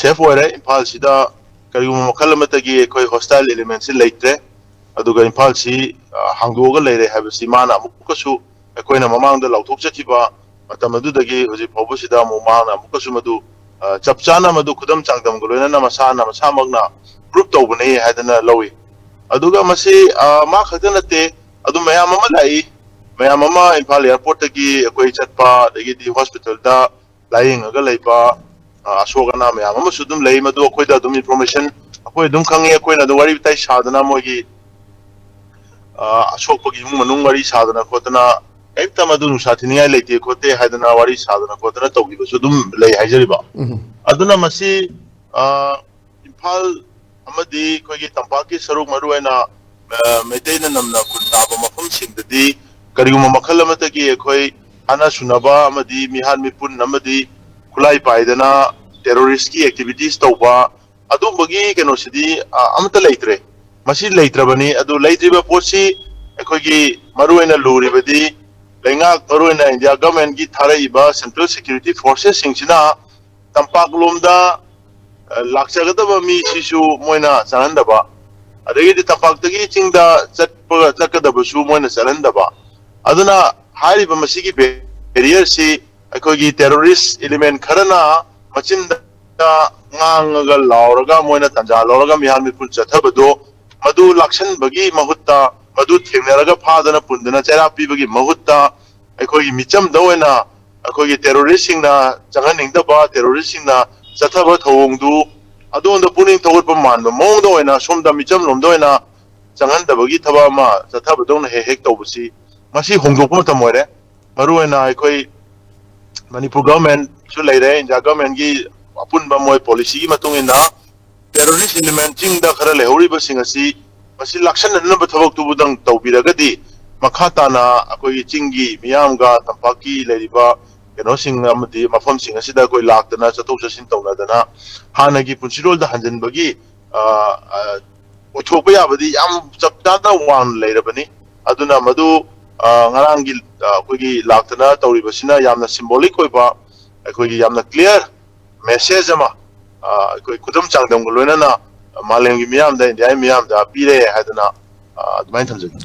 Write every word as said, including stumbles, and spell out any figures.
Safe ꯑꯣꯏꯔꯦ꯫ ꯏꯝꯐꯥꯜꯁꯤꯗ ꯀꯔꯤꯒꯨꯝꯕ ꯃꯈꯜ ꯑꯃꯠꯇꯒꯤ ꯑꯩꯈꯣꯏ ꯍꯣꯁꯇꯥꯏꯜ ꯑꯦꯂꯤꯃꯦꯟꯁꯤ ꯂꯩꯇ꯭ꯔꯦ꯫ ꯑꯗꯨꯒ ꯏꯝꯐꯥꯜꯁꯤ ꯍꯥꯡꯗꯣꯛꯑꯒ ꯂꯩꯔꯦ ꯍꯥꯏꯕꯁꯤ ꯃꯥꯅ ꯑꯃꯨꯛꯀꯁꯨ ꯑꯩꯈꯣꯏꯅ ꯃꯃꯥꯡꯗ ꯂꯥꯎꯊꯣꯛꯆꯈꯤꯕ ꯃꯇꯝ ꯑꯗꯨꯗꯒꯤ ꯍꯧꯖꯤꯛ ꯐꯥꯎꯕꯁꯤꯗ ꯑꯃꯨꯛ ꯃꯍꯥꯛꯅ ꯑꯃꯨꯛꯀꯁꯨ ꯃꯗꯨ ꯆꯞ ꯆꯥꯅ ꯃꯗꯨ ꯈꯨꯗꯝ ꯆꯥꯡꯗꯝꯒ ꯂꯣꯏꯅꯅ ꯃꯁꯥꯅ ꯃꯁꯥꯃꯛꯅ ꯄ꯭ꯔꯨꯞ ꯇꯧꯕꯅꯤ ꯍꯥꯏꯗꯅ ꯂꯧꯏ꯫ ꯑꯗꯨꯒ ꯃꯁꯤ ꯃꯥ ꯈꯛꯇ ꯅꯠꯇꯦ, ꯑꯗꯨ ꯃꯌꯥꯝ ꯑꯃ ꯂꯥꯛꯏ꯫ ꯃꯌꯥꯝ ꯑꯃ ꯏꯝꯐꯥꯜ ꯑꯦꯌꯥꯔꯄꯣꯔꯠꯇꯒꯤ ꯑꯩꯈꯣꯏ ꯆꯠꯄ, ꯑꯗꯒꯤꯗꯤ ꯍꯣꯁꯄꯤꯇꯥꯜꯗ ꯂꯥꯏꯌꯦꯡꯉꯒ ꯂꯩꯕ ꯑꯁꯣꯛ ꯑꯅꯥ ꯃꯌꯥꯝ ꯑꯃꯁꯨ ꯑꯗꯨꯝ ꯂꯩ꯫ ꯃꯗꯨ ꯑꯩꯈꯣꯏꯗ ꯑꯗꯨꯝ ꯏꯟꯐꯣꯔꯃꯦꯁꯟ ꯑꯩꯈꯣꯏ ꯑꯗꯨꯝ ꯈꯪꯉꯤ꯫ ꯑꯩꯈꯣꯏꯅ ꯑꯗꯨꯝ ꯋꯥꯔꯤ ꯋꯥꯇꯥꯏ ꯁꯥꯗꯅ, ꯃꯣꯏꯒꯤ ꯑꯁꯣꯛꯄꯒꯤ ꯏꯃꯨꯡ ꯃꯅꯨꯡ ꯋꯥꯔꯤ ꯁꯥꯗꯅ ꯈꯣꯠꯇꯅ ꯀꯔꯤꯝꯇ ꯃꯗꯨ ꯅꯨꯡꯁꯥ ꯊꯤꯅꯤꯡꯉꯥꯏ ꯂꯩꯇꯦ ꯈꯣꯠꯇꯦ ꯍꯥꯏꯗꯅ ꯋꯥꯔꯤ ꯁꯥꯗꯅ ꯈꯣꯠꯇꯅ ꯇꯧꯈꯤꯕꯁꯨ ꯑꯗꯨꯝ ꯂꯩ ꯍꯥꯏꯖꯔꯤꯕ꯫ ꯎꯝ꯫ ꯑꯗꯨꯅ ꯃꯁꯤ ꯏꯝꯐꯥꯜ ꯑꯃꯗꯤ ꯑꯩꯈꯣꯏꯒꯤ ꯇꯝꯄꯥꯛꯀꯤ ꯁꯔꯨꯛ, ꯃꯔꯨꯑꯣꯏꯅ ꯃꯩꯇꯩꯅ ꯅꯝꯅ ꯈꯨꯟ ꯇꯥꯕ ꯃꯐꯝꯁꯤꯡꯗꯗꯤ ꯀꯔꯤꯒꯨꯝꯕ ꯃꯈꯜ ꯑꯃꯠꯇꯒꯤ ꯑꯩꯈꯣꯏ ꯍꯥꯠꯅ ꯁꯨꯅꯕ ꯑꯃꯗꯤ ꯃꯤꯍꯥꯠ ꯃꯤꯄꯨꯟ ꯑꯃꯗꯤ ꯈꯨꯠꯂꯥꯏ ꯄꯥꯏꯗꯅ ꯇꯦꯔꯣꯔꯤꯁꯀꯤ ꯑꯦꯛꯇꯤꯚꯤꯇꯤꯁ ꯇꯧꯕ, ꯑꯗꯨꯝꯕꯒꯤ ꯀꯩꯅꯣꯁꯤꯗꯤ ꯑꯃꯠꯇ ꯂꯩꯇ꯭ꯔꯦ꯫ ꯃꯁꯤ ꯂꯩꯇ꯭ꯔꯕꯅꯤ꯫ ꯑꯗꯨ ꯂꯩꯇ꯭ꯔꯤꯕ ꯄꯣꯠꯁꯤ ꯑꯩꯈꯣꯏꯒꯤ ꯃꯔꯨꯑꯣꯏꯅ ꯂꯨꯔꯤꯕꯗꯤ ꯂꯩꯉꯥꯛ, ꯃꯔꯨꯑꯣꯏꯅ ꯏꯟꯗꯤꯌꯥ ꯒꯃꯦꯟꯒꯤ ꯊꯥꯔꯛꯏꯕ ꯁꯦꯟꯇ꯭ꯔꯦꯜ ꯁꯦꯀ꯭ꯌꯨꯔꯤꯇꯤ ꯐꯣꯔꯁꯦꯁꯁꯤꯡꯁꯤꯅ ꯇꯝꯄꯥꯛꯂꯣꯝꯗ ꯂꯥꯛꯆꯒꯗꯕ ꯃꯤꯁꯤꯁꯨ ꯃꯣꯏꯅ ꯆꯪꯍꯟꯗꯕ, ꯑꯗꯒꯤꯗꯤ ꯇꯝꯄꯥꯛꯇꯒꯤ ꯆꯤꯡꯗ ꯆꯠꯄ ꯆꯠꯀꯗꯕꯁꯨ ꯃꯣꯏꯅ ꯆꯠꯍꯟꯗꯕ꯫ ꯑꯗꯨꯅ ꯍꯥꯏꯔꯤꯕ ꯃꯁꯤꯒꯤ ꯕꯦꯔꯤꯌꯔꯁꯤ ꯑꯩꯈꯣꯏꯒꯤ ꯇꯦꯔꯣꯔꯤꯁ ꯏꯂꯤꯃꯦꯟ ꯈꯔꯅ ꯃꯆꯤꯟꯗ ꯉꯥꯡꯉꯒ ꯂꯥꯎꯔꯒ ꯃꯣꯏꯅ ꯇꯟꯖꯥ ꯂꯧꯔꯒ ꯃꯤꯍꯥꯠ ꯃꯤꯄꯨꯟ ꯆꯠꯊꯕꯗꯣ, ꯃꯗꯨ ꯂꯥꯛꯁꯟꯕꯒꯤ ꯃꯍꯨꯠꯇ, ꯃꯗꯨ ꯊꯦꯡꯅꯔꯒ ꯐꯥꯗꯅ ꯄꯨꯟꯗꯅ ꯆꯩꯔꯥꯛ ꯄꯤꯕꯒꯤ ꯃꯍꯨꯠꯇ, ꯑꯩꯈꯣꯏꯒꯤ ꯃꯤꯆꯝꯗ ꯑꯣꯏꯅ ꯑꯩꯈꯣꯏꯒꯤ ꯇꯦꯔꯣꯔꯤꯁꯁꯤꯡꯅ ꯆꯪꯍꯟꯅꯤꯡꯗꯕ, ꯇꯦꯔꯣꯔꯤꯁꯁꯤꯡꯅ ꯆꯠꯊꯕ ꯊꯧꯑꯣꯡꯗꯨ ꯑꯗꯣꯝꯗ ꯄꯨꯛꯅꯤꯡ ꯊꯧꯒꯠꯄ ꯃꯥꯟꯕ ꯃꯑꯣꯡꯗ ꯑꯣꯏꯅ ꯁꯣꯝꯗ ꯃꯤꯆꯝꯂꯣꯝꯗ ꯑꯣꯏꯅ ꯆꯪꯍꯟꯗꯕꯒꯤ ꯊꯕꯛ ꯑꯃ ꯆꯠꯊꯕꯗꯧꯅ ꯍꯦꯛ ꯍꯦꯛ ꯇꯧꯕꯁꯤ, ꯃꯁꯤ ꯍꯣꯡꯗꯣꯛꯄ ꯃꯇꯝ ꯑꯣꯏꯔꯦ꯫ ꯃꯔꯨꯑꯣꯏꯅ ꯑꯩꯈꯣꯏ ꯃꯅꯤꯄꯨꯔ ꯒꯚꯔꯟꯃꯦꯟꯠꯁꯨ ꯂꯩꯔꯦ, ꯏꯟꯗꯤꯌꯥ ꯒꯚꯔꯟꯃꯦꯟꯠꯀꯤ ꯑꯄꯨꯟꯕ ꯃꯣꯏ ꯄꯣꯂꯤꯁꯤꯒꯤ ꯃꯇꯨꯡ ꯏꯟꯅ ꯇꯦꯔꯣꯔꯤꯁ ꯏꯂꯤꯃꯦꯟ ꯆꯤꯡꯗ ꯈꯔ ꯂꯩꯍꯧꯔꯤꯕꯁꯤꯡ ꯑꯁꯤ ꯃꯁꯤ ꯂꯥꯛꯁꯟꯅꯅꯕ ꯊꯕꯛꯇꯨꯕꯨꯗꯪ ꯇꯧꯕꯤꯔꯒꯗꯤ, ꯃꯈꯥ ꯇꯥꯅ ꯑꯩꯈꯣꯏꯒꯤ ꯆꯤꯡꯒꯤ ꯃꯤꯌꯥꯝꯒ ꯇꯝꯄꯥꯛꯀꯤ ꯂꯩꯔꯤꯕ ꯀꯩꯅꯣꯁꯤꯡ ꯑꯃꯗꯤ ꯃꯐꯝꯁꯤꯡ ꯑꯁꯤꯗ ꯑꯩꯈꯣꯏ ꯂꯥꯛꯇꯅ ꯆꯠꯊꯣꯛ ꯆꯠꯁꯤꯟ ꯇꯧꯅꯗꯅ ꯍꯥꯟꯅꯒꯤ ꯄꯨꯟꯁꯤꯔꯣꯜꯗ ꯍꯟꯖꯤꯟꯕꯒꯤ, ꯑ, ꯑ, ꯑꯣꯏꯊꯣꯛꯄ ꯌꯥꯕꯗꯤ ꯌꯥꯝ ꯆꯞ ꯆꯥꯅ ꯋꯥꯡꯅ ꯂꯩꯔꯕꯅꯤ꯫ ꯑꯗꯨꯅ ꯃꯗꯨ, ꯑ, ꯉꯔꯥꯡꯒꯤ, ꯑ, ꯑꯩꯈꯣꯏꯒꯤ ꯂꯥꯛꯇꯅ ꯇꯧꯔꯤꯕꯁꯤꯅ ꯌꯥꯝꯅ ꯁꯤꯝꯕꯣꯂꯤꯛ ꯑꯣꯏꯕ, ꯑꯩꯈꯣꯏꯒꯤ ꯌꯥꯝꯅ ꯀ꯭ꯂꯤꯌꯥꯔ ꯃꯦꯁꯦꯖ ꯑꯃ ꯑꯩꯈꯣꯏ ꯈꯨꯗꯝ ꯆꯥꯡꯗꯝꯒ ꯂꯣꯏꯅꯅ ꯃꯥꯂꯦꯝꯒꯤ ꯃꯤꯌꯥꯝꯗ, ꯏꯟꯗꯤꯌꯥꯒꯤ ꯃꯤꯌꯥꯝꯗ ꯄꯤꯔꯦ ꯍꯥꯏꯗꯅ ꯑꯗꯨꯃꯥꯏꯅ ꯊꯝꯖꯒꯦ꯫